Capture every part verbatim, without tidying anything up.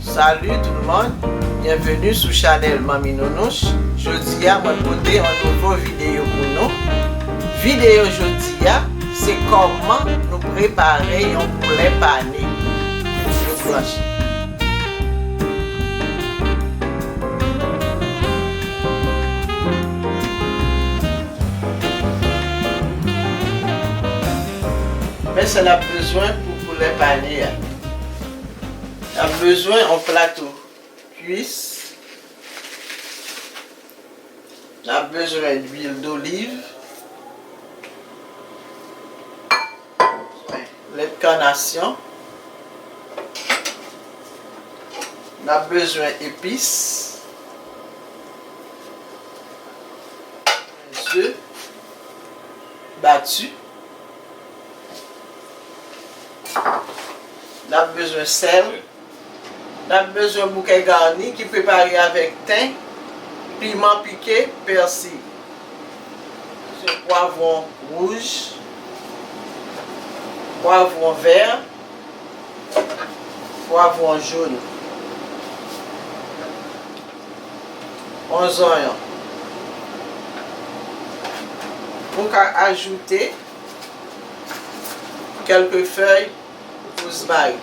Salut tout le monde, bienvenue sou chanèl Manmi Nounouch. Jodi a mwen pote yon nouvo videyo pou nou. Videyo jodi a se kòman nou prepare yon poulè pane. Yo blanchi. Men sa n ap bezwen pou poulè pane a. N ap bezwen yon plato kwis. N ap bezwen lwil doliv. Lèt kanasyon. N ap bezwen epis. Ze bati. N ap bezwen sèl. N ap bezwen boukè gani ki prepare avèk ten, piman pike, pèsi. Pwavwon wouj, pwavwon vè, pwavwon jòn, yon zonyon. Ou ka ajoute kèlke fèy wozmari.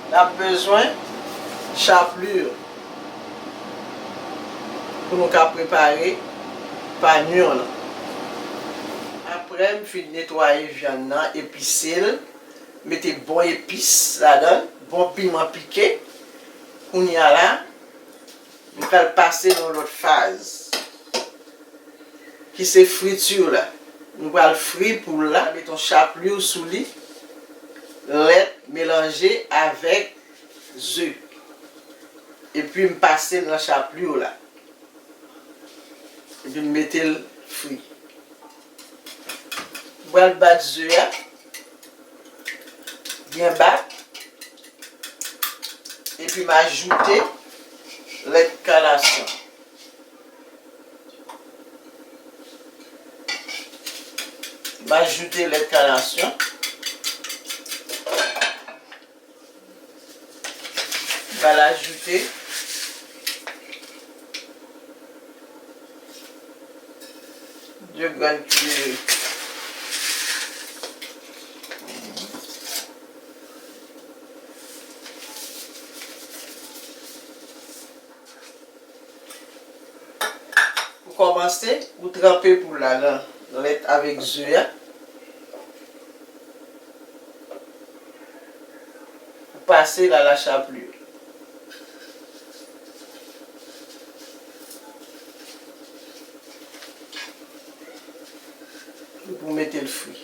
N ap bezwen chaplir pou nou ka prepare panyon lan. Apre m fin netwaye vyann nan, epise l, mete bon epis ladan l, bon piman pike. Kounye a la, nou pral pase nan lòt faz, ki se friti la. Nou pral fri poul la, met yon chaplir sou li, lèt melanje avèk ze. Epi m pase l nan chaplir la. Epi m mete l fri. M pral bat ze a. Byen bat. Epi m ajoute lèt kanasyon. M ajoute lèt kanasyon. M pral ajoute de grenn kiyè. Pou kòmanse, ou tranpe poul la nan lèt avèk ze a. Ou pase l a la chaplir. Epi w mete l fri.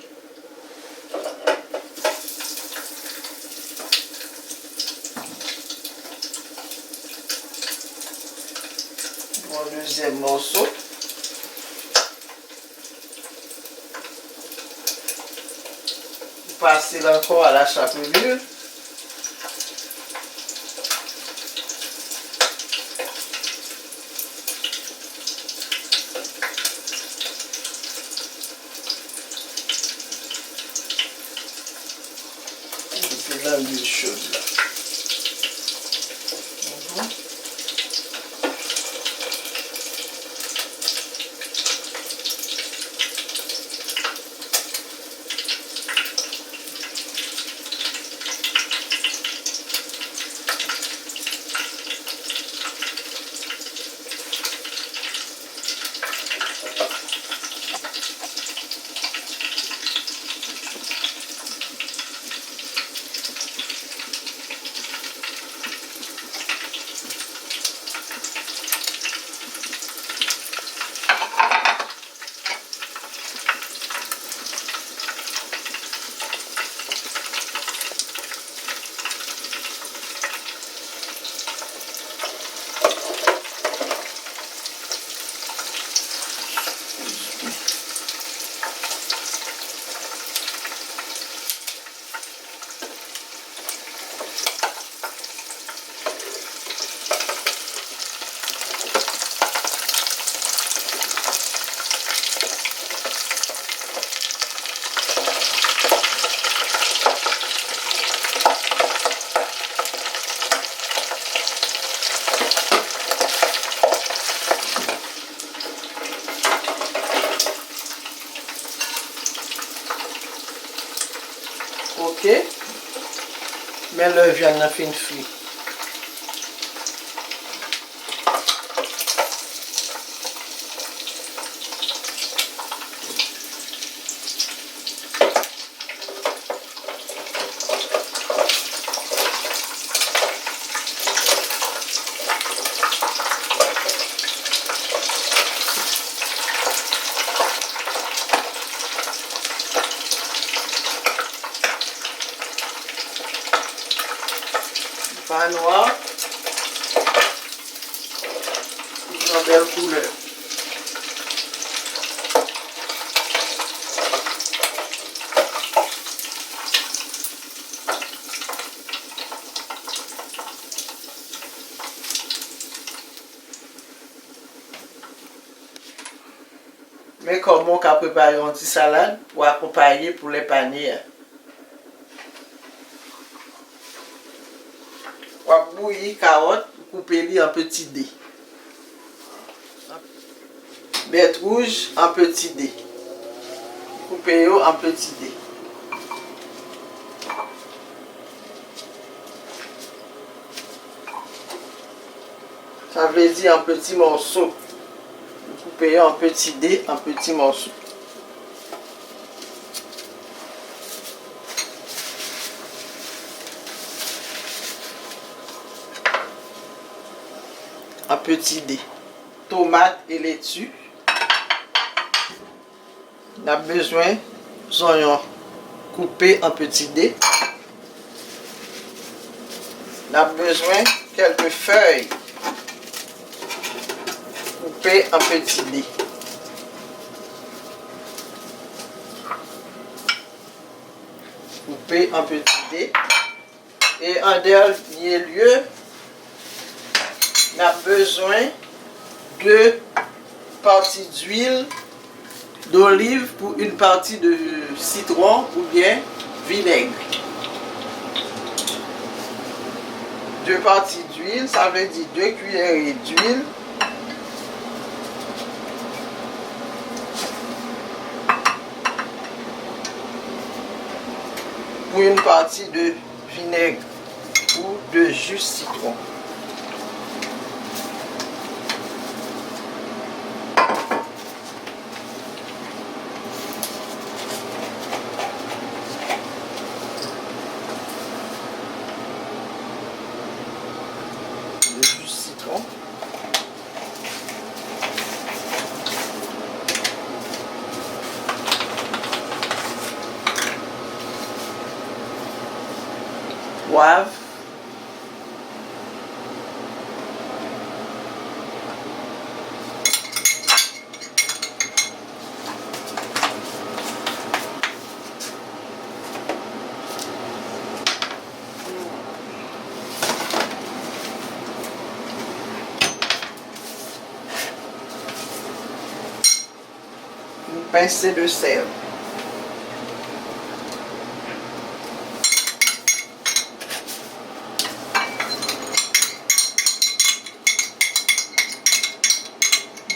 Pran dezyèm mòso. Pase l ankò a la chapelure. Mete nan lwil chod la. Mhm. Ok. Men lè vyann nan fin fri. Van nwa. Yon bèl koulè. Men kòman w ka prepare yon ti salad pou akonpaye poulè panye a. W ap bouyi kawòt, ou koupe li an peti de. Bèt wouj an peti de. Koupe yo an peti de. Sa vle di an peti mòso. Nou koupe yo an peti de, an peti mòso. An peti de. Tomat e leti. N ap bezwen zonyon koupe an peti de. N ap bezwen kèlke fèy koupe an peti de. Koupe an peti de. E an dènye lye, n ap bezwen de pati dwil doliv pou yon pati de sitwon oubyen vinèg. De pati dwil, sa vle di de kiyere dwil pou yon pati de vinèg ou de ji sitwon. De ji sitwon. Pwav. Yon pense de sèl.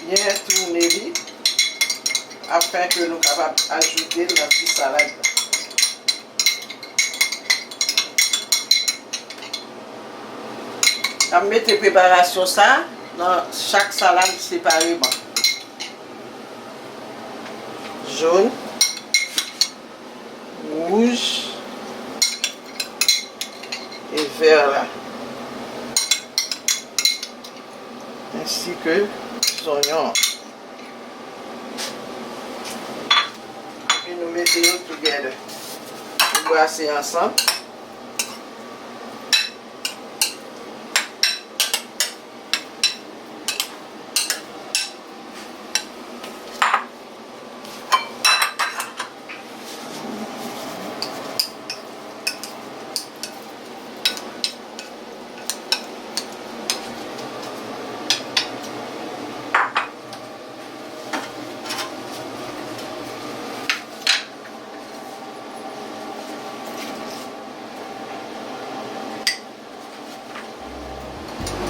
Byen toune li afin ke nou kapab ajoute l nan ti salad la. N ap mete preparasyon sa nan chak salad separeman. Jòn, wouj e vè la. Ensi ke zonyon. Epi nou mete yo together. Nou brase ansanm.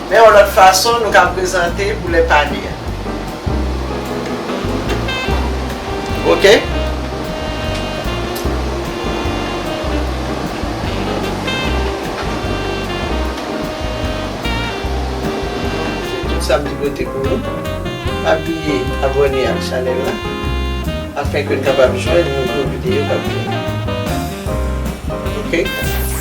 Men yon lòt fason nou ka prezante poulè pane a. Oke? Samdi Bote pou nou. Pa bliye abòne ak chanèl la afin ke n kapab jwenn nouvo videyo k ap vini. Ok?